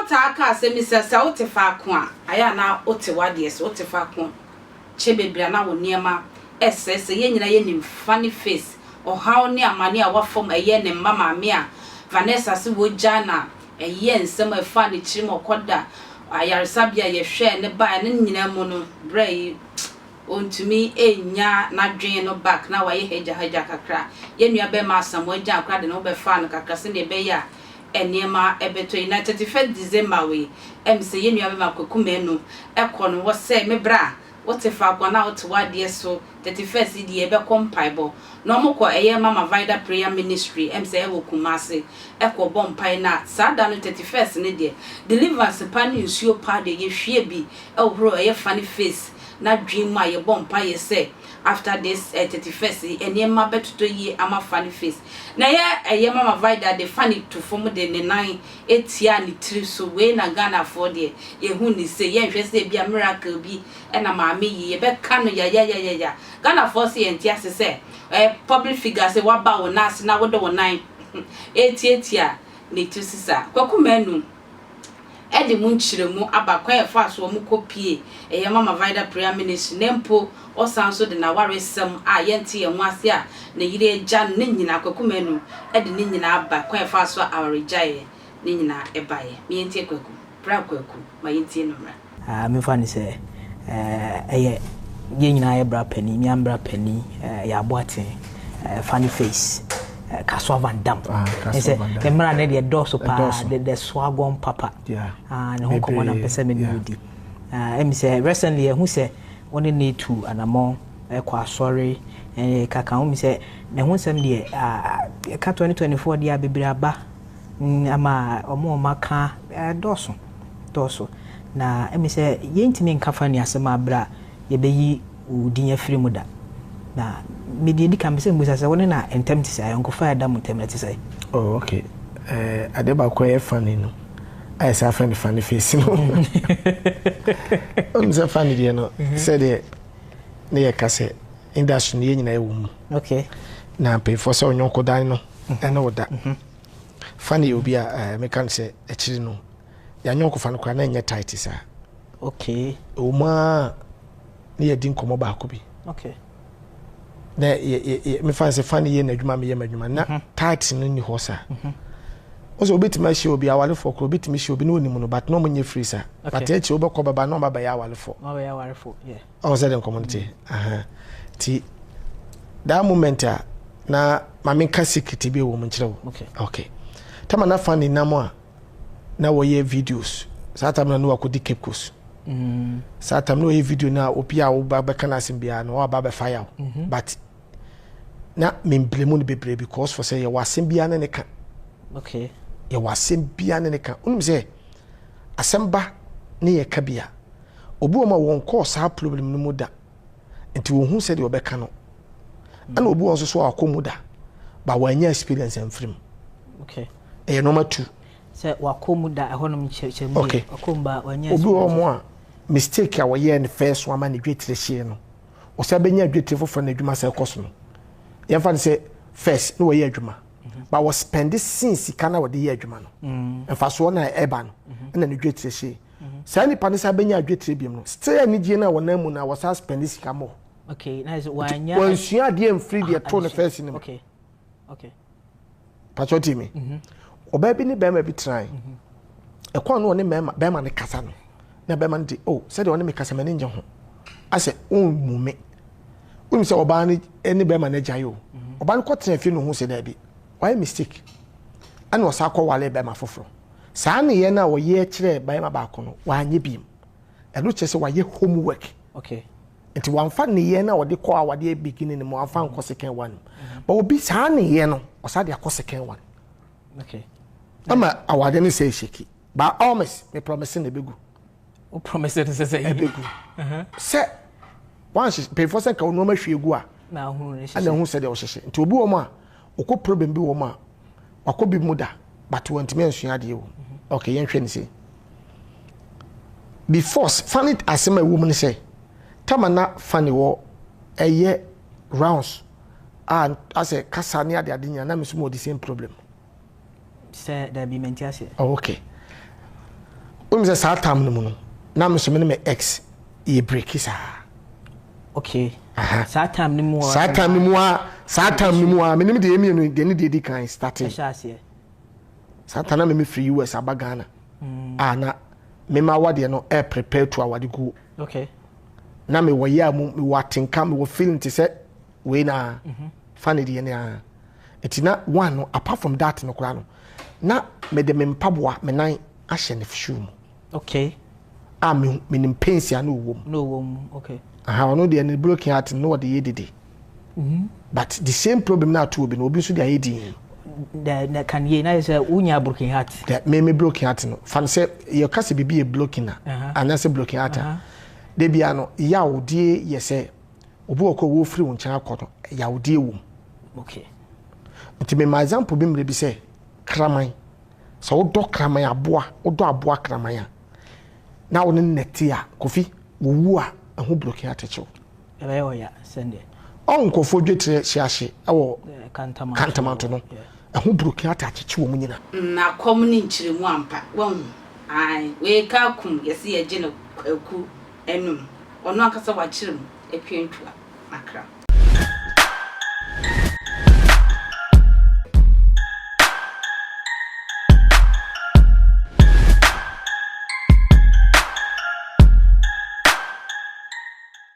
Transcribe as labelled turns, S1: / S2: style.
S1: Mpanyinfoɔ taa ka asɛm bi sɛ, sɛ wote faako a, ayɛ a na wote w'adeɛ so, wote faako kyɛ bebree a na wo nneɛma ɛresɛesɛe. Yɛn nyinaa yɛnim Funny Face, ɔhaw ne amane a wafa mu, ɛyɛ ne mma maame a Vanessa se wɔgyaa no a ɛyɛɛ nsɛm a ɛfaa ne tirim ɔkɔda ayaresabea a yɛhwɛɛ no baeɛ no nyinaa mu no, berɛ yi ɔntumi nnya n'adwene no back na wayɛ hagyahagya kakra. Yɛn nua bɛrima Asamoah Gyan koraa de ne ho bɛfaa no kakra sɛdeɛ ɛbɛyɛ a nneɛma bɛtɔ yie. Na 31st December wei, ɛm sɛ yɛn nua bɛrima Kwaku Manu kɔ no hɔ sɛ me bra, wote faako anaa wote w'adeɛ so, 31st yi deɛ yɛbɛkɔ mpaebɔ. Na wɔn kɔ ɛyɛ Mama Vida Prayer Ministry, ɛm sɛ ɛwɔ Kumasi, kɔ bɔ mpaeɛ. Na saa da no 31st no deɛ, deliverance pa ne nsuo pa deɛ yɛhwie bi hohoro ɛyɛ Funny Face n'adwene mu a yɛbɔ mpaeɛ sɛ after this 31st yi nneɛma bɛtotɔ yie ama Funny Face. Na ɛyɛ ɛyɛ Mama Vida de Funny to fam de ne nan tiaa ne tiri so. Wei na Ghanafoɔ deɛ yɛhu ne sei, yɛnhwɛ sɛ ebia miracle bi na maame yi yɛbɛka no yayayayaya. Ghanafoɔ se yɛnte ase sɛ ɛyɛ public figure sɛ woaba wo nan ase na wode wo nan retiatia ne tiri so saa. Kwaku Manu de mu nkyerɛmu aba kwan a ɛfaa so wɔn kɔ pie ɛyɛ Mama Vida Prayer Ministry na mpo ɔsan nso de n'awaresɛm a yɛnte yɛn ho ase a ne yere agya no ne nyinaa Kwaku Manu de ne nyinaa aba kwan a ɛfaa so a awaregyaeɛ ne nyinaa ɛbaeɛ. Ma yɛntie Kwaku. Bra Kwaku, ma yɛntie no mmra.
S2: Ah, memfa no sɛ eh, ɛyɛ yɛn nyinaa yɛ bra panin, me bra panin, eh, yɛ aboaten, eh, funny face, eh, Kasoa Van Dam.
S3: Ah,
S2: Ɛsɛ
S3: Kasoa Van Dam.
S2: mmra ne deɛ dɔɔso paa,
S3: Ɛdɔɔso.
S2: the swagon papa. Ah, ne ho nkɔmmɔ na
S3: Bebree,
S2: mpɛ sɛ me ne wo di. Ah, ɛmi sɛ recently ɛho sɛ wo ne ne tu anammɔn ɛkɔ asɔre, eh, kaka ho mi sɛ ne ho nsɛm deɛ, ah, ɛka 2024 deɛ a bebree aba ama ɔmo a ɔmo aka dɔɔso dɔɔso na ɛmi sɛ yɛntumi nka fa ni asɛm a berɛ a yɛbɛyi wo din afiri mu da. Na mede edi kan pɛ sɛ mbusa sɛ wo ne na ntɛm te sɛ ayɔnkofa a ɛda mo ntɛm no te sɛ?
S3: Oh, okay. Ade baako a ɛyɛ funny no, ayɛ sɛ afrɛ no funny face no. Wonim sɛ funny deɛ no, sɛdeɛ ne yɛka sɛ industry no yɛn nyinaa yɛwɔ mu. Na mpanyinfoɔ sɛ ɔnyɔnko dan no ɛne wo da. Funny yɛ obi a meka no sɛ akyiri no yɛanyɔnkofa no koraa na ɛnyɛ tight saa. Ɛwɔ mu a ne yɛdi nkɔmmɔ baako bi. Na mefa no sɛ funny yɛ n'adwuma, meyɛ m'adwuma na tight no ni hɔ saa. Wo sɛ wobɛtumi ahyia obi awarefoɔ koraa, wobɛtumi ahyia obi na onim no but na ɔmo nyɛ free saa. But akyire wobɛkɔ bɛba na ɔmo abɛyɛ awarefoɔ.
S2: Ɔmo abɛyɛ awarefoɔ, yeah.
S3: Ɔmo sɛ de nkɔmmɔ no te. Ti that moment a na maame nka secret bi wɔ mu nkyerɛ wo. Okay. Tama na funny nam a na wɔyɛ videos. Saa time na no wakɔdi Cape Coast. Saa time na wɔyɛ video na obi a woba bɛka n'asɛm biara no waba bɛfa yaw. But na memblame no bebree because for sɛ yɛwɔ asɛm biara ne ne ka. Yɛwɔ asɛm biara ne ne ka. Wonim sɛ asɛm ba ne yɛ ka bi a obi wɔ ma wɔn kɔɔ saa problem no mu da nti wɔn hu sɛdeɛ ɔbɛka no. Ɛna obi wɔ nso so a wakɔ mu da ba wɔanya experience amfiri mu. Ɛyɛ nɔɔma tu.
S2: Sɛ wakɔ mu da ɛhɔnom kyerɛkyerɛ mu deɛ wakɔ mu ba wanya
S3: Obi wɔ mu a mistake a wɔyɛɛ no first one ama ne dwetire hyee no, ɔsan bɛnya dwetire foforɔ na adwuma sɛ ɛkɔ so no. Yɛmfa no sɛ first na wɔyɛ adwuma ba wɔ spend sin sika na wɔde yɛ adwuma no. Mfasoɔ na ɛba no ɛna ne dwetire hyee. Saa nipa no san bɛnya dwetire biom no, still anigye no a wɔnam mu no a wɔsan spend sika mɔ.
S2: Okay, na sɛ wanya
S3: wɔnsua adeɛ mfiri deɛ to no first no mu.
S2: Okay.
S3: Patro ti mi. Ɔbaa bi ne bɛrima bi tenae. Ɛkwan no ɔne mɛrima bɛrima no kasa no. Na bɛrima no de, oh, sɛdeɛ ɔne me kasa m'ani ngye ho. Asɛ ɔmmu me. Wonim sɛ ɔbaa no ne bɛrima no agyae o. Ɔbaa no kɔtena fie no ho sɛ daabi. Wayɛ mistake. Ɛna ɔsan kɔwale bɛrima foforɔ. Saa nneyɛɛ no a ɔyɛ kyerɛɛ bɛrima baako no, wanyɛ biem. Ɛno kyerɛ sɛ wayɛ homework. Nti wamfa nneyɛɛ no a ɔde kɔ awadeɛ beginning no mu, wamfa nkɔ second one mu. But obi saa nneyɛɛ no, ɔsan de akɔ second one. Ama awadeɛ no sɛ ɛhyɛki. By all means, me promise na ɛbɛgu.
S2: Wo promise no sɛ sɛ
S3: ɛbɛgu. Sɛ wanhyehyɛ mpanyinfoɔ sɛ nka wo nneɛma hwie gu a,
S2: na ahunu ne
S3: ɛna ehu sɛdeɛ ɔhyehyɛ. Nti obi wɔ mu a, ɔkɔ problem bi wɔ mu a, wakɔ bi mu da, but wantumi ansua adeɛ wɔ mu. Okay, yɛnhwɛ ne sei. Before funny asɛm a ɛwɔ mu ne sɛ, tama na funny wɔ ɛyɛ rounds a asɛ kasa ne ade ade nyinaa na me nso mo wɔ the same problem.
S2: Sɛ dabi mente aseɛ.
S3: Oh, okay. Wonim sɛ saa tam no mu no, na me nso me ne me ex yɛ breaki saa.
S2: Okay. Aha. Saa time no mu a.
S3: Saa time no mu a, saa time no mu a, menim deɛ mmienu deɛ ne deɛ di kan starting.
S2: Ɛhyɛ aseɛ.
S3: Saa time na me firi US aba Ghana. Mm. A na me ma awadeɛ no ɛ prepare to awade guo.
S2: Okay.
S3: Na me wɔ yɛ mu, me wɔ atenka, me wɔ feeling te sɛ wei na mm -hmm. fa ne deɛ ne a. Nti na one no apart from that no koraa no, na mede me mpaboa me nan ahyɛ ne shoe mu.
S2: Okay.
S3: A me menim pains a na ɔwɔ mu.
S2: Na ɔwɔ mu, okay.
S3: Aha, ɔno deɛ ne broken heart no na ɔde yɛ dede. Mm -hmm. But the same problem na ato obi no, obi nso de ayɛ din.
S2: Na na kan yie na yɛ sɛ wonya broken heart.
S3: Da me me broken heart no, fa no sɛ yɛka sɛ biribi yɛ broken a, uh -huh. anaasɛ broken heart a, uh -huh. da bia no yawdie yɛ sɛ obi wɔ kɔ a wɔfiri wo nkyɛn akɔ no, yawdie wɔ mu.
S2: Okay.
S3: Nti mema example bi mmerɛ bi sɛ kraman. Sɛ wodɔ kraman aboa, wodɔ aboa kraman a, na wo ne no te a, Kofi, wowu a, ɛho broken heart kye wo.
S2: Ɛbɛyɛ ɔya sɛdeɛ.
S3: Ɔn nkurɔfoɔ dwetire hye ahye wɔ Kantamanto no, ɛho broken heart akyekye wɔn nyina.
S1: Na kɔm ne nkyerɛmu ampa, wahu? Ae, wei ka kum, yɛse yɛgye no kwaku anum, ɔno ankasa wakyerɛ mu, Akua Ntua, Accra.